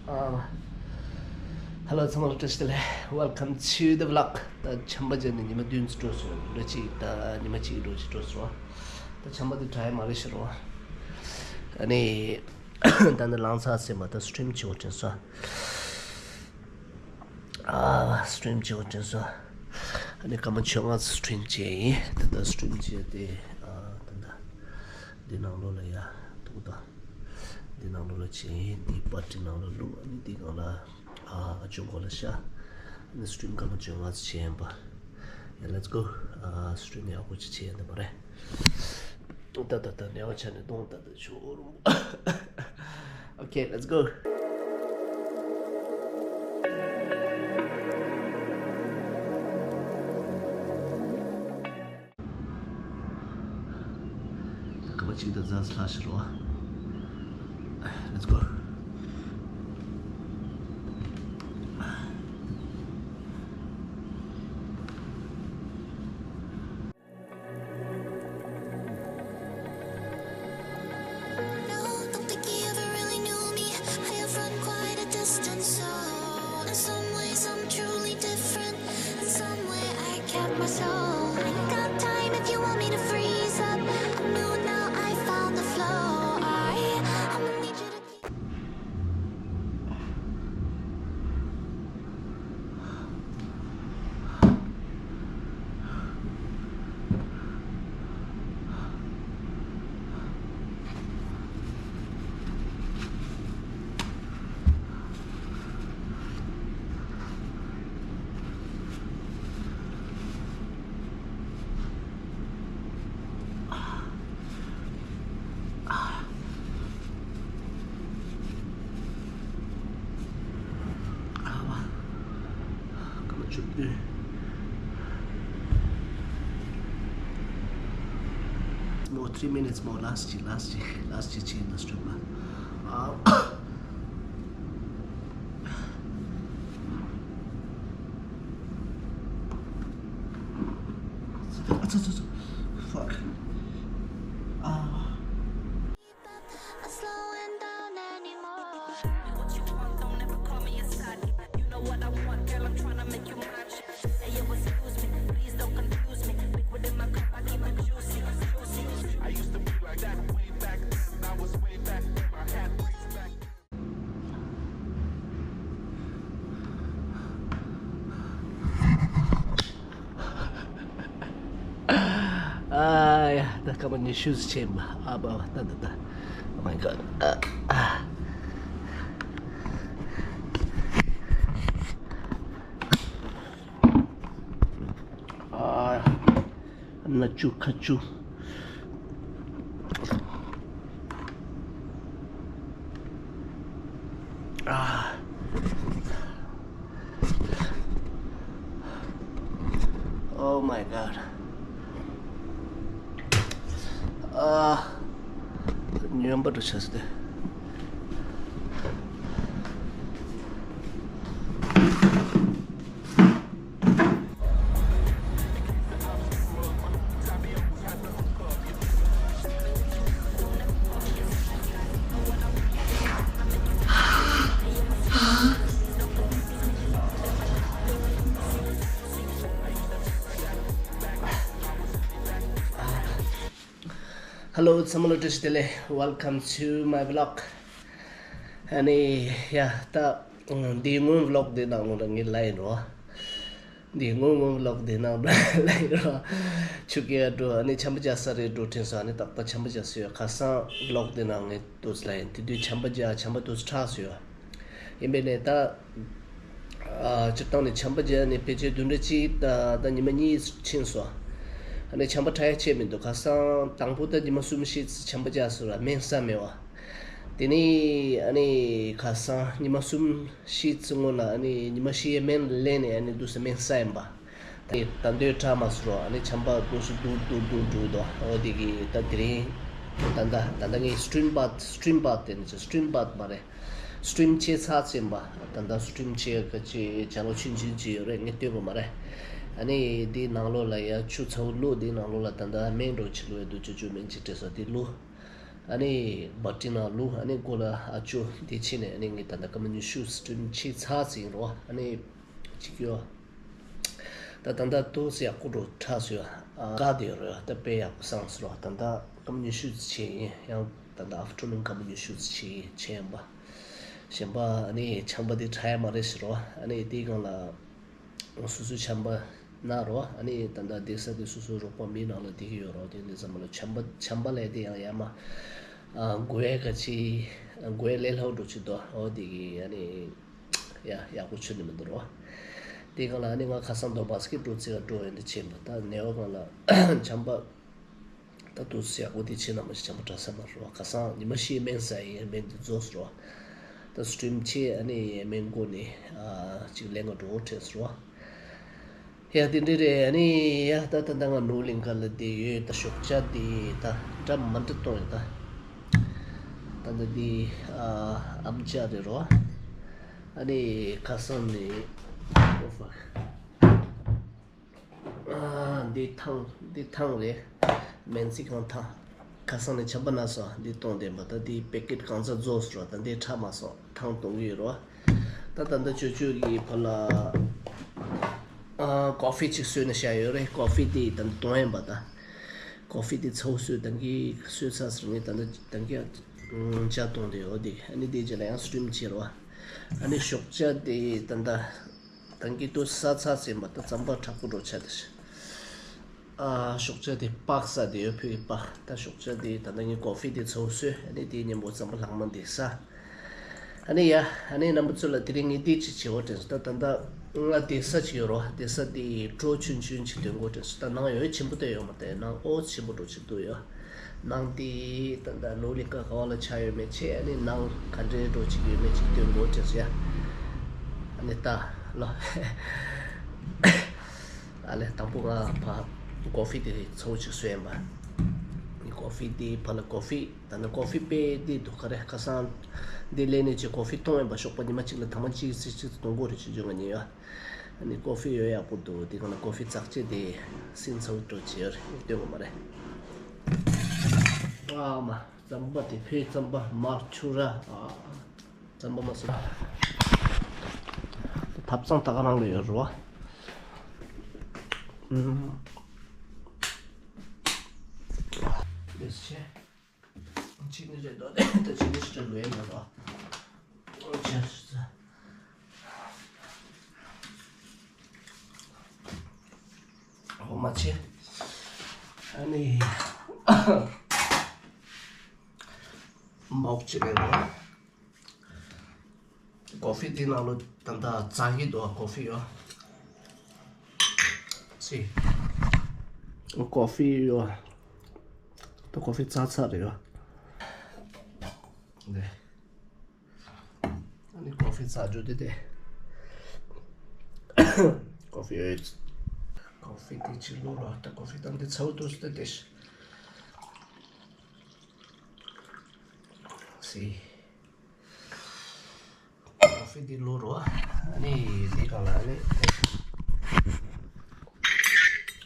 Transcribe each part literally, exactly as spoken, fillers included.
Hello, ཚང་མ་ལ་བཀྲ་ཤིས་བདེ་ལེགས། Welcome to the vlog. ད་ཆམ་པ་བརྒྱབ་ནས་ཉི་མ་བདུན་ཙམ་འགྲོ་སོང་། ཉི་མ་གཅིག་ད་ཉི་མ་གཅིག་འགྲོ་གཅིག་འགྲོ་སོང་། ད་ཆམ་པ་དེ་དྲག་ཡ་མ་རེད་ཤི་རོ། ཨ་ནི་ད་ནི་ལངས་ཚར་ཟིན་པ། ད་སི་ཊིམ་བྱེད་དགོས་དྲན་སོང་། ཨ། སི་ཊིམ་བྱེད་དགོས་དྲན་སོང་། ཨ་ནི་སྐར་མ་བཅོ་ལྔ་ཙམ་སི་ཊིམ་བྱས་ཡིན། ད་ལྟ་སི་ཊིམ་བྱས་ཏེ། ཨ། ད་ལྟ་འདི་ནང་ལོགས་ལ་ཡ་ཐུག་ད། འདི་ནང་ལོགས་ལ་བྱས་ཡིན། འདི་པ་ཊི་ནང་ལ་བླུགས། ཨ་ནི་འདི་སྒང་ལ། ཨ། ཨ་ཅོ་གོ་ལ་ཤ། ཨ་ནི་སི་ཊིམ་སྐར་མ་བཅོ་ལྔ་ཙམ་བྱས་ཡིན་པ། ཡ། Let's go. ཨ། སི་ཊིམ་ཡག་པོ་ཅིག་བྱས་ཡིན་ད་མ་རེད། ད་ད་ད་ནེ་བ་ཆ་ནས་གཏོང་ད་ད་ཆོ་རུ། Okay, let's go. སྐར་མ་གཅིག་དང་ཙམ་ལྷག་ཤི་རོ། Let's go. No, don't think he ever really knew me. I have run quite a distance, so in some ways I'm truly different. In some way I kept my soul. I got time if you want me to freeze up. I know now I found the flow. I, I'ma need you to More three minutes more. Last year, last year, last year, change the strip. Fuck. Ah. Not slowing down anymore. What you want, don't ever call me a side. You know what I want, girl, I'm tryna make you mine. Say it was excuse me, please don't confuse me. Liquid in my cup, I keep it juicy, juicy. I used to be like that way back then. I was way back then. I had ways back. ཨ་ཡ། ད་སྐར་མ་ཉི་ཤུ་ཙམ་ཕྱིན་པ། ཨ་བ་བ། ད་ད་ད། Oh my God. ཨ་ཨ། ཨ། སྣ་ཆུ་ཁ་ཆུ། ཨ། Oh my God. ཨ། ཉོན་པ་འགྲོ་ཆ་སྟེ། Hello, ཚང་མ་ལ་བཀྲ་ཤིས་བདེ་ལེགས། Welcome to my vlog. ཨ་ནི་ཡ། ད་འདི་སྔོན་vlog འདི་ནང་ལོགས་ལ་ངས་ལབ་ཡིན་རོ། འདི་སྔོན་སྔོན་vlog འདི་ནང་ལ་ལབ་ཡིན་རོ། ཆུ་སྐྱེལ་འགྲོ། ཨ་ནི་ཆམ་པ་རྒྱག་ས་རེད་འགྲོ་དྲན་སོང་། ཨ་ནི་ཏག་ཏག་ཆམ་པ་རྒྱག་སོང་ཡོད། ཁ་སང་vlog འདི་ནང་ངས་ཏོག་ཙམ་ལབ་ཡིན། དེ་དུས་ཆམ་པ་རྒྱག་ཆམ་པ་ཏོག་ཙམ་དྲག་སོང་ཡོད། ཡིན་པས་ནས་ད། ཨ། སྤྱིར་བཏང་ནས་ཆམ་པ་བརྒྱབ་ནས་ཕལ་ཆེར་བདུན་ཕྲག་གཅིག་ད་ད་ཉི་མ་གཉིས་ཕྱིན་སོང་། ཨ་ནི་ཆམ་པ་དྲག་ཡ་ཆད་མི་འདུག་ཁ་སང་དང་པོ་ད་ཉི་མ་གསུམ་བཞི་ཆམ་པ་རྒྱག་སོང་ར། སྨན་ཟ་མེད་བ། དེ་ནས་ཨ་ནི་ཁ་སང་ཉི་མ་གསུམ་བཞི་ཙམ་སྔོན་ལ་ཨ་ནི་ཉི་མ་བཞི་ཡའི་སྨན་ལེན་ནས་ཨ་ནི་འདུག་སེ་སྨན་ཟ་ཡིན་པ། ད་ད་འདོད་དྲག་མ་སོང་ར། ཨ་ནི་ཆམ་པ་འདུག་སེ་སྡུག་སྡུག་སྡུག་འགྲོ་འདུག་འོ་དེ་གི་ད་དེ་རིང་ད་ད་ད་ད་ངས་steam bath steam bath དེ་ནི་steam bath མ་རེད། སི་ཊིམ་བྱས་ཚར་ཟིན་པ། ད་ལྟ་སི་ཊིམ་བྱས་ཀ་ཅིག་ཅ་ལག་ཆུང་ཆུང་ཅིག་ཡོད་རེད། ངས་སྟོན་དགོས་མ་རེད། ཨ་ནི་འདིའི་ནང་ལོགས་ལ་ཡ་ཆུ་ཚ་བོ་བླུགས། འདིའི་ནང་ལོགས་ལ་ད་ལྟ་སྨན་འདྲ་བོ་ཅིག་བླུགས་ཡོད་འདུག་ཅོ་ཅོ་སྨན་ཅིག་སྤྲད་སོང་། དེ་བླུགས། ཨ་ནི་བ་ཏི་ནང་བླུགས། ཨ་ནི་མགོ་ལ་ཨ་ཅོ་འདི་བྱས་ནས། ཨ་ནི་ངས་ད་ལྟ་སྐར་མ་ཉི་ཤུ་སི་ཊིམ་བྱས་ཚར་ཟིན་རོ། ཨ་ནི་ཅིག་ཡོད། ད་ད་ལྟ་ཏོག་ཙམ་ཡག་པོ་འགྲོ་དྲགས་སོང་ཡ། ཨ་དགའ་བསྡད་ཡོད་རེད། ད་དཔེ་ཡག་པོ་སངས་སོང་རོ། ད་ལྟ་སྐར་མ་ཉི་ཤུ་ཙམ་བྱས་ཡིན། ཡང་ད་ལྟ་ཨབ་ཊར་ནུན་སྐར་མ་ཉི་ཤུ་ཙམ་བྱས་ཡིན། བྱས་ཡིན་པ། གཞན་པ་ཨ་ནི་ཆམ་པ་འདི་དྲག་ཡ་མ་རེད་ཟེར་རོ། ཨ་ནི་དེའི་སྒང་ལ། སོ་སོའི་ཆམ་པ་ན་རོ། ཨ་ནི་ད་ལྟ་བསྡད་ས་དེ་སོ་སོའི་རོགས་པ་མིའི་ནང་ལ་བསྡད་ཀྱི་ཡོད་རོ། དེ་འདི་ཙམ་ལ་ཆམ་པ་ཆམ་པ་ལས་དེ་ཡང་ཡ་མ། ཨ་འགོས་ག་ཅི། འགོས་ལས་སླ་པོ་འགྲོ་ཅི་དོ། འོ་དེ་གི་ཨ་ནི་ཡ་ཡག་པོ་ཆུ་ནི་མི་འདུག་རོ། དེ་ག་ལ་ཨ་ནི་ང་ཁ་སང་དོ་བ་སི་ཀེ་ཊི་འགྲོ་ཚེ་ག་འགྲོ་ཡོད་འདི་བྱེད་མ། ད་ནེ་བ་གང་ལ་ཆམ་པ། ད་དུས་ཡག་པོ་དེ་ཕྱིན་ན་མ་ཤི་ཆམ་པ་དྲག་ས་མ་རོ། ཁ་སང་ཉི་མ་ཤི་སྨན་ཟ་ཡིན། སྨན་དེ་རྫོགས་སོ། ད་སི་ཊིམ་བྱས། ཨ་ནི་སྨན་མགོ་ནས་ཨ་ཅིག་ལེན་ག་འགྲོ་དྲན་སོ། ཡ་དེ་འདྲ་རེད། ཨ་ནི་ཡ་ད་ད་ད་ང་ནོར་གླིང་ཁ་ལ་བསྡད་ཡོད། ད་ཞོགས་ཇ་དེ་ད་འདྲ་མ་འདྲ་གཏོང་ཡོད། ད་ད་ད་འདི་ཨ་ཨམ་ཅག་རེད་རོ། ཨ་ནི་ཁ་སང་ནས། Oh, fuck. ཨ། འདི་ཐང་། འདི་ཐང་རེད། སྨན་རྩིས་ཁང་ཐང་། ཁ་སང་ནས་ཆམ་པ་ན་སོང་། འདི་གཏོང་བསྡད་པ། ད་འདི་པེ་ཀེ་ཊི་གང་ཚ་རྫོགས་སོང་། ད་འདི་ཁྲ་མ་སོང་། ཐང་གཏོང་གི་ཡོད་རོ། ད་ད་ལྟ་ཅོ་ཅོ་གི་བུ་ལ་ཨ་ཀོ་ཧྥི་ཅིག་བཟོས་ནས་བཞག་ཡོད་རེད། ཀོ་ཧྥི་དེ་ད་ལྟ་གཏོང་ཡིན་པ། ད་ཀོ་ཧྥི་དེ་ཚ་པོ་བཟོས། ད་གིན་བཟོས་ཚར་ཟེར། ངས་ད་ལྟ་ད་གིན་ཇ་གཏོང་བསྡད་ཡོད། འདི་ཨ་ནི་དེ་རྗེས་ལ་ཡང་སི་ཊིམ་བྱེད་རོ། ཨ་ནི་ཞོགས་ཇ་དེ་ད་ལྟ། ད་གིན་དུ་ས་ཚ་ཟིན་པ། ད་རྩམ་པ་དྲག་པོ་འགྲོ་ཆ་དེ། ཨ་ཞོགས་ཇ་དེ་པགས་ས་དེ་ཡོད། ཕུ་གི་པགས། ད་ཞོགས་ཇ་དེ་ད་ལྟ་ངས་ཀོ་ཧྥི་དེ་ཚ་པོ་བཟོས། ཨ་ནི་དེའི་མཉམ་པོ་རྩམ་པ་ལྷག་མ་འདི་ཟ། ཨ་ནི་ཡ། ཨ་ནི་རྣམ་པ་ཚོ་ལ་དེ་རིང་ངས་འདི་ཅིག་བྱེད་འོ་དྲན་སོང་། ད་ད་ལྟ་ང་བསྡད་ས་ཅིག་ཡོད་རོ། བསྡད་ས་དེ་བྲོ་ཆུན་ཆུན་ཅིག་སྟོན་དགོས་དྲན་སོང་། ད་ནང་ཡོད་ཆེན་པོ་དེ་ཡོད་མ་རེད། ནང་ཨོ་ཆེན་པོ་འགྲོ་ཅིག་འདུག་ཡོད། ནང་དེ་ད་ལྟ་ནོར་གླིང་ཁ་ག་བ་ལ་ཆགས་ཡོད་མེད་བྱས། ཨ་ནི་ནང་ག་འདྲའི་འགྲོ་ཅིག་ཡོད་མེད་ཅིག་སྟོན་དགོས་དྲན་སོང་ཡ། ཨ་ནི་ད་ལོ། ཨ་ལས་དང་པོ་ང་ཕ་ཀོ་ཧྥི་དེ་ཚ་པོ་ཅིག་བཟོས་ཡིན་པ། ཀོ་ཧྥི་དེ་ཕ་ལ་ཀོ་ཧྥི་ད་ནི་ཀོ་ཧྥི་དཔེ་དེ་འདུག་ག་རེ། ཁ་སང་འདི་ལས་ནས་ཅིག་ཀོ་ཧྥི་གཏོང་ཡིན་པ། ཞོགས་པ་ཉི་མ་གཅིག་ལ་ཐེངས་མ་གཅིག་ཙམ་ཅིག་གཏོང་དགོས་རེད་ཅེས་བརྗོད་ང་ཉན་ཡོད། ཨ་ནི་ཀོ་ཧྥི་ཡོད་ཡག་པོ་འདུག། དེ་ག་ན་ཀོ་ཧྥི་བཙག་ཆས་དེ་སིང་ཚ་པོ་འགྲོ་བྱེད་ཡོད་རེད། སྟོན་དགོས་མ་རེད། ཨ་མ། རྩམ་པ་དེ་ཕའི་རྩམ་པ་མར་ཆུ་ར། ཨ། རྩམ་པ་མ་སོང་། ཐབ་ཚང་ད་ག་རང་ལ་ཡོད་རེད་བ། ཨུམ། འདི་ཆེ། ཅི་ནི་རེད་དོ། ད་ཅི་ནི་ཞིག་ལོས་མ་རེད། ཨོ་ཆེ་ཟེར། ཨོ་མ་ཆེ། ཨ་ནི། མོག་ཅི་རེད་བ། ཀོ་ཧྥི་དེ་ནང་ལོ་ད་ལྟ་བཙག་གི་འདུག། ཀོ་ཧྥི་ཡོད། སི། ཀོ་ཧྥི་ཡོད། ད་ཀོ་ཧྥི་བཙག་ཚར་རེད་ཡོད། འདི། ཨ་ནི་ཀོ་ཧྥི་བཙག་རྒྱུ་དེ་དེ། ཀོ་ཧྥི་ཡོད། ཀོ་ཧྥི་དེ་ཅི་ལོ་ར། ད་ཀོ་ཧྥི་དང་དེ་ཚ་བོ་དུས་དེ་དེ། སི། ཀོ་ཧྥི་འདི་བླུགས་རོ། ཨ་ནི་འདི་གང་ལ་ཨ་ནི།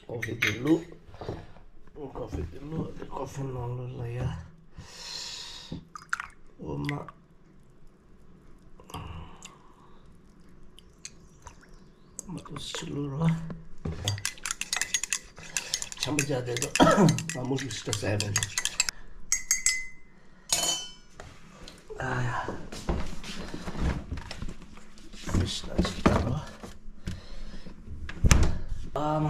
ཀོ་ཧྥི་འདི་བླུགས། ཀོ་ཧྥི་འདི་བླུགས། ཨ་ནི་ཀོ་ཧྥི་ནང་ལོགས་ལ་ཡ། འོ་མ། མ་ཏོ་སི་ལུ་རོ། ཆམ་པ་རྒྱག་བསྡད་དོ། མ་མོ་གི་སི་ཏ་ཟ་ཡ་མེད་འགྲོ། ཨ་ཡ། མི་ཤི་ན་ཅིག་ད་རོ། ཨ་མ།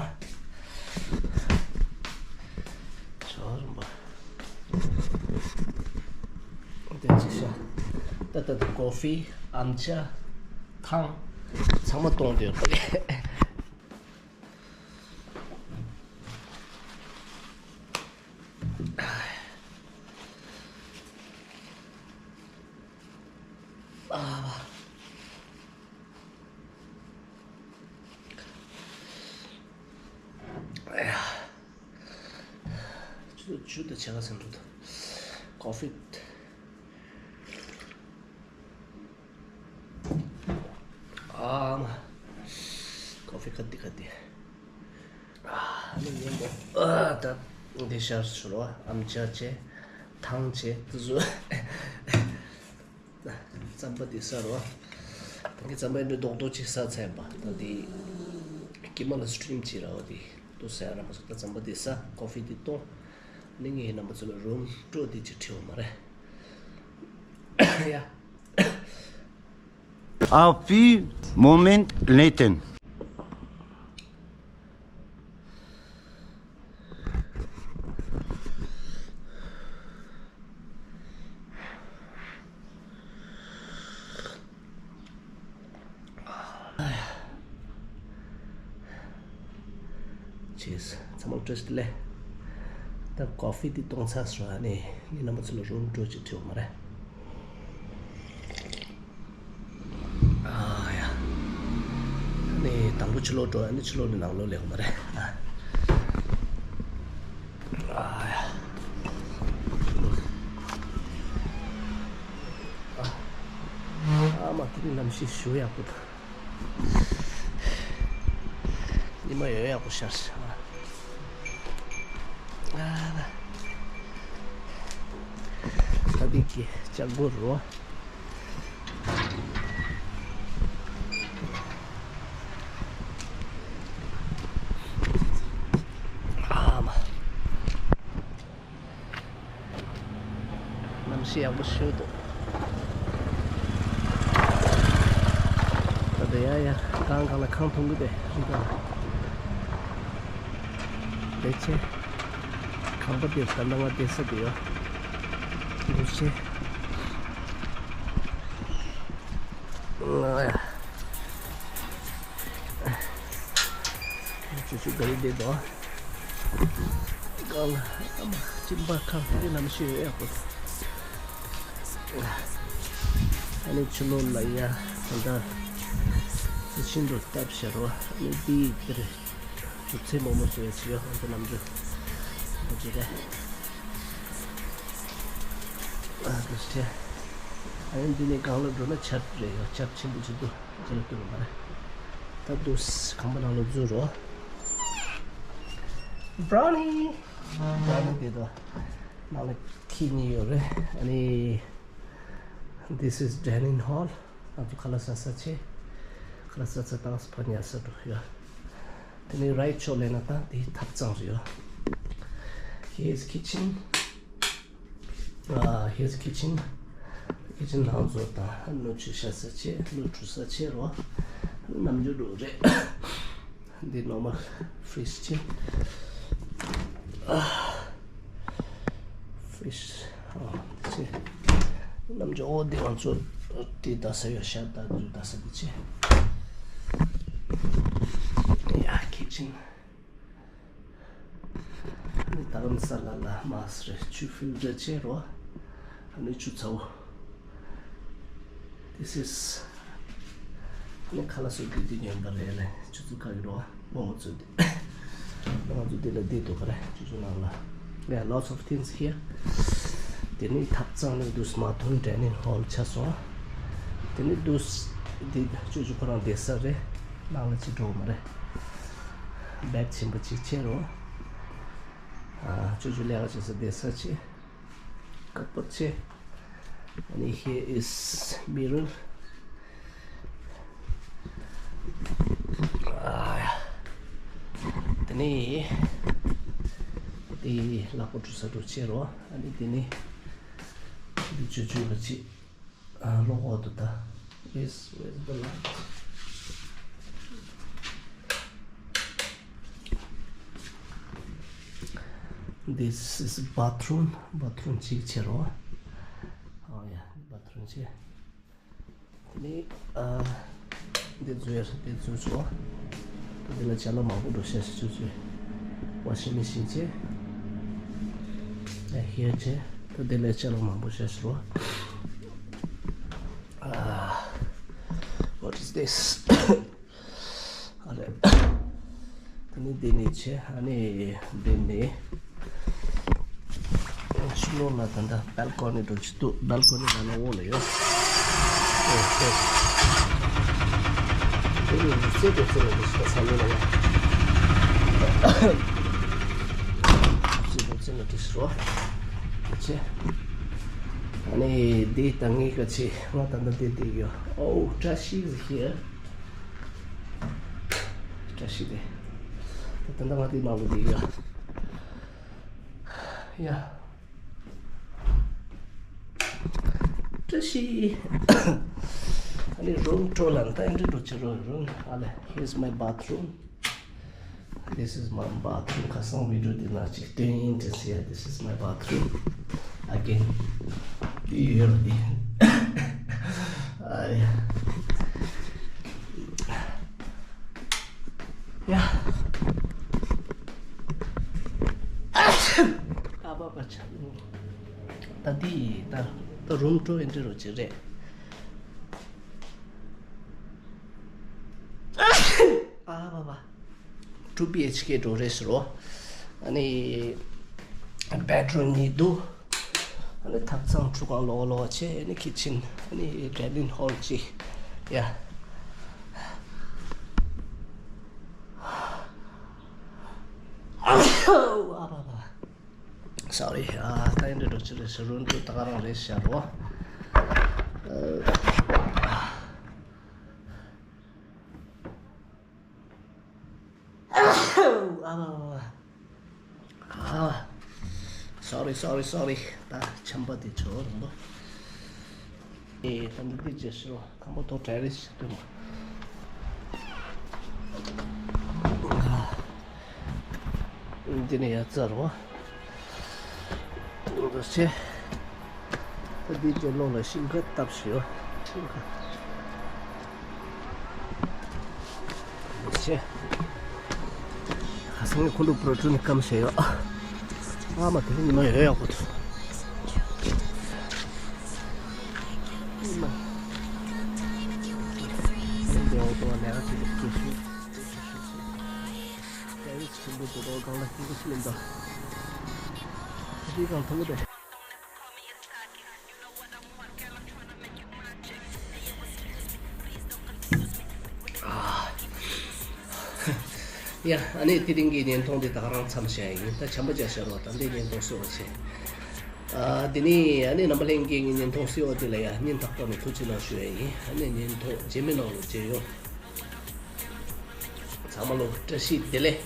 ཆོ་རུམ་པ། དེ་ཅི་ཤ། ད་ད་ད་ཀོ་ཧྥི། ཨམ་ཅ། ཐང་། ཚང་མ་གཏོང་དེ་ཡོད་པ་རེད། ཨ། ཨ་ཡ། ཆུ་ཆུ་དང་ཕྱེད་ཀ་ཟིན་འགྲོ་ཐུབ། ཀོ་ཧྥི། ཨ་མ། ཀོ་ཧྥི་ཁ་དི་ཁ་དི། ཨ་ནི་ཉིན་མོ། ཨ་ད་འདི་ཤར་ཚུར་བ་ཨམ་ཅག་བྱས། ཐང་ཆད་དུ་བཟོ། རྩམ་པ་དེ་ཟ་རོ། ད་གི་རྩམ་པ་འདི་རྡོག་རྡོག་ཅིག་ཟ་ཚར་པ། ད་དེ་ཀྱི་མ་ལ་སི་ཊིམ་བྱེད་ར་བ་དེ་དུ་ཟ་ར་མ་ཟ། ད་རྩམ་པ་དེ་ཟ། ཀོ་ཕི་དེ་འཐུང་། ནི་ངའི་རྣམ་པ་ཚོ་ལ་རུམ་སྤྲོད་དེ་ཅིག་ཁྲིད་འོང་མ་རེད། ཡ། A few moments later. Cheers. ཚང་མ་བཀྲ་ཤིས་བདེ་ལེགས། ད་ཀོ་ཕི་དེ་འཐུང་ཚར་སོང་། ཨ་ནི་ངའི་རྣམ་པ་ཚོ་ལ་རུམ་སྤྲོད་ཅིག་ཁྲིད་འོང་མ་རེད། ཨ་ཡ། ཨ་ནི་དང་པོ་ཕྱི་ལོགས་འགྲོ། ཨ་ནི་ཕྱི་ལོགས་ནས་ནང་ལོགས་སླེབས་འོང་མ་རེད། ཨ་ཡ། ཨ་མ། དེ་རིང་གནམ་གཤིས་ཞེ་པོ་ཡག་པོ་འདུག་ཉི་མ་ཡོད་ཡག་པོ་ཤར་ཤག་ཨ་ད་འདི་གི་ལྕགས་སྒོ་རོ། ཨ་མ། གནམ་གཤིས་ཡག་པོ་ཞེ་པོ་འདུག་ད་ལྟ་ཡ་ཡ་གང་གང་ལ་ཁང་མཐོང་གི་དེ་རི་སྒང་ལ། དེ་ཆེ། ཁང་པ་དེ་ད་ལྟ་ང་བསྡད་ས་དེ་ཡོད། འདུག་ཆེ། ང་ཡ། ཆུ་ཆུ་ག་རེ་བསྡད་འདུག་གང་ལ་ཨ་མ། གཅིན་པ་ཁ་དེ་གནམ་གཤིས་ཡག་པོ། ཨ་ནི་ཕྱི་ལོགས་ལ་ཡ་ད་ལྟ་ཤིན་ཏུ་སྟབས་ཤར་བ། ཨ་ནི་དེའི་དེར་རྒྱུ་ཚེ་མོག་མོག་བཟོ་ཡ་ཅིག་ཡོད། ཨ་ནི་ནམ་རྒྱུན་ཨ་ཅེ་རེད། ཨ་དེ་ཨ་ནི་འདི་ནས་གང་ལ་འགྲོ་ན་ཆར་རེད་ཡོད། ཆར་ཆེན་པོ་ཅིག་འདུག་ཅི་ལ་ལྟོས་པ་མ་རེད། ད་འདུག་ཁང་པ་ནང་ལ་འཛུལ་རོགས། Brownie། Brownie དེ་དང་ནང་ལ་ཁྱི་གཉིས་ཡོད་རེད། ཨ་ནི། This is dining hall. ང་ཚོ་ཁ་ལག་ཟ་ས་བྱས། ཁ་ལག་ཟ་ས་དང་ཕ་ཉལ་ས་འགྲོ་ཡོད། དེ་ནས་right ཕྱོགས་ལ་ན་ད་དེ་ཐབ་ཚང་རེད་ཡོད། Here's kitchen. ཨ། Here's kitchen. Kitchen ནང་ཚོ་དང་སྣོད་ཆུ་བཤའ་ས་བྱས། སྣོད་བཀྲུ་ས་བྱས་རོ། ནམ་རྒྱུན་འགྲོ་རེད། འདི་normal fridge ཆེ། ཨ། fridge ཨ་འདི་ཆེ། ནམ་རྒྱུན་འོ་འདི་ང་ཚོ་དེ་ད་ས་ཡོད་ཤག་ད་འདི་ད་ས་འདི་ཆེ། ཡ། kitchen། ཨ་ནི་རྡ་རམ་ས་ལ་ལ་མ་སི་རེ་ཆུ་ཕིལ་ཊར་བྱས་རོ། ཨ་ནི་ཆུ་ཚ་བོ། This is ཨ་ནི་ཁ་ལག་བཟོ་རྒྱུ་འདི་ཉོས་པ་རེད། ཨ་ནི་ཆུ་ཚོད་ཁ་གི་རོ། སྔོན་མ་ཚོད་འདི། ང་ཚོ་འདི་ལ་བསྡད་འདུག་ག་རེ། ཆུ་ཚོད་ནང་ལ། Yeah, lots of things here. དེ་ནི་ཐབ་ཚང་ནི་འདུག་མ་ཐོན། dining hall ཆགས་སོང་། དེ་ནི་འདུག་འདི་ཆུ་ཚོད་ཁོ་རང་བསྡད་ས་རེད། ནང་ལ་ཅི་འགྲོ་མ་རེད། བེཌ་ཆེན་པོ་ཅིག་བྱས་རོ། ཨ། ཅོ་ཅོ་ལས་ཀ་བྱེད་ས་བསྡད་ས་ཆེ། ཀ་པར་ཆེ། ཨ་ནི་here is mirror. ཨ། དེ་ནི་དེ་ལག་པ་འཁྲུ་ས་འདྲ་བྱས་རོ། ཨ་ནི་དེ་ནི་འདི་ཅོ་ཅོ་ལ་ཅི། ཨ། ལོག་འོག་ཏུ་ད། Where's, where's the light? This is bathroom. Bathroom གཅིག་བྱས་རོ། Oh yeah, bathroom གཅིག་དེ་ནི་ཨ། འདི་བཟོས་ཡ་འདི་བཟོས་ཆོག་འདི་ལ་ཅ་ལག་མང་པོ་འགྲོ་ཤེས་ཤེས་ཆུ་ཚོད། washing machine བྱས། ཨ། here བྱས། ད་འདི་ལ་ཅ་ལག་མང་པོ་ཤེས་ཤེས་རོ། ཨ། What is this? ཨ་རེ། དེ་ནི་འདི་ནི་བྱས། ཨ་ནི་འདི་ནི། ཕྱི་ལོགས་ལ་ད་ལྟ་བལ་ཀོ་ནི་འདྲ་ཅིག་འདུག་བལ་ཀོ་ནི་ལ་ན་འོག་ལ་ཡོད། ཨོ་ཧོ། དེ་ནི་རྩེ་དེ་རྩེ་ལ་འདི་ཞིག་ས་ལོ་ལ་ཡ། རྩེ་དེ་རྩེ་ལ་འདི་ཞིག་རོ། ཨ་ནི་འདི་ད་ངའི་ག་ཚོད་ང་ད་ལྟ་འདི་བསྡད་ཡོད། Oh, Tracy is here. Tracy དེ། ད་ད་ལྟ་ང་འདི་ནང་ལ་བསྡད་ཡོད། ཡ། Tracy. ཨ་ནི་རུམ་འགྲོ་ལ་ད་འདི་འགྲོ་ཅི་རོ་རུམ། ཨ་ལེ། Here's my bathroom. This is my bathroom. ཁ་སང་བི་ཌིའོ་འདི་ནང་ཅིག་སྟོན་ཡིན་དེ་ཟེར། This is my bathroom. Again. འདི་ཡོད་རེད། ཨ་ཡ། ཡ། ཨ་བ་བ་ཆ། ད་འདི་ད་ད་རུམ་འགྲོ་ཡིན་འདྲ་རོ་ཅི་རེད། ཨ་བ་བ། Two B H K འགྲོ་རེད་ཟེར་རོ། ཨ་ནི་བེད་རུམ་གཉིས་འདུག་ཨ་ནི་ཐབ་ཚང་ཁྲུས་ཁང་ལོགས་ལོགས་བྱས། ཨ་ནི་ཁི་ཆིན། ཨ་ནི་ཌའི་ནིང་ཧོལ་གཅིག་ཡ། ཨ་བ་བ། Sorry. ཨ་ད་ཡིན་འདྲ་འགྲོ་ཅི་རེད་ཟེར་རོ། འདི་ད་ག་རང་རེད་ཤག་རོ། ཨ་བ་བ་བ། ཨ། Sorry, sorry, sorry. ད་ཆམ་པ་དེ་ཆོ་རང་པོ། ཨེ་ད་འདི་དེ་ཅེས་ཤོ་ཁམ་པོ་ཐོ་ཊེ་རེ་སི་ཏུ། འདི་ནས་ཡ་ཙར་བ། འདུག་ཆེ། ད་འདི་ཅེ་ལོ་ལ་ཤིང་ཁ་བཏབ་ཤོ། ཤིང་ཁ། ཆེ། ཁ་སང་ངས་ཁོང་ཚོ་པྲོ་ཊོན་སྐམ་བྱས་ཡོད། ཨ་མ་དེ་ཉི་མ་ཡོད་ཡག་པོ་འདུག་ཨ་མ། ཡིན་པའི་འོག་ཏུ་ལས་ཀ་བྱེད་དུས་སྐྱེ་ཤུགས། རྒྱ་ཡིག་ཆེན་པོ་འདུག་གང་ལ་ཤེས་ཀྱི་ཤེས་མི་འདུག་ཁ་ཤས་ཀྱང་མཐོང་གི་འདུག་ཡ། ཨ་ནི་དེ་རིང་གི་བརྙན་ཐུང་འདི་ད་ག་རང་མཚམས་བཞག་ཡིན། ད་བྱམས་པ་བྱ་ཤར་བ་ད་འདི་བརྙན་ཐུང་གསོལ་བ་བྱས། ཨ་དེ་ནི་ཨ་ནི་རྣམ་པ་ལྷན་རྒྱས་ཀྱི་བརྙན་ཐུང་གསོལ་བ་འདི་ལ་ཡ་སྙིང་ཐག་པ་ནས་ཐུགས་རྗེ་གནང་ཞུ་ཡ་ཡིན། ཨ་ནི་བརྙན་ཐུང་རྗེས་མའི་ནང་ལ་མཇལ་ཡོང་། ཚང་མ་ལ་བཀྲ་ཤིས་བདེ་ལེགས།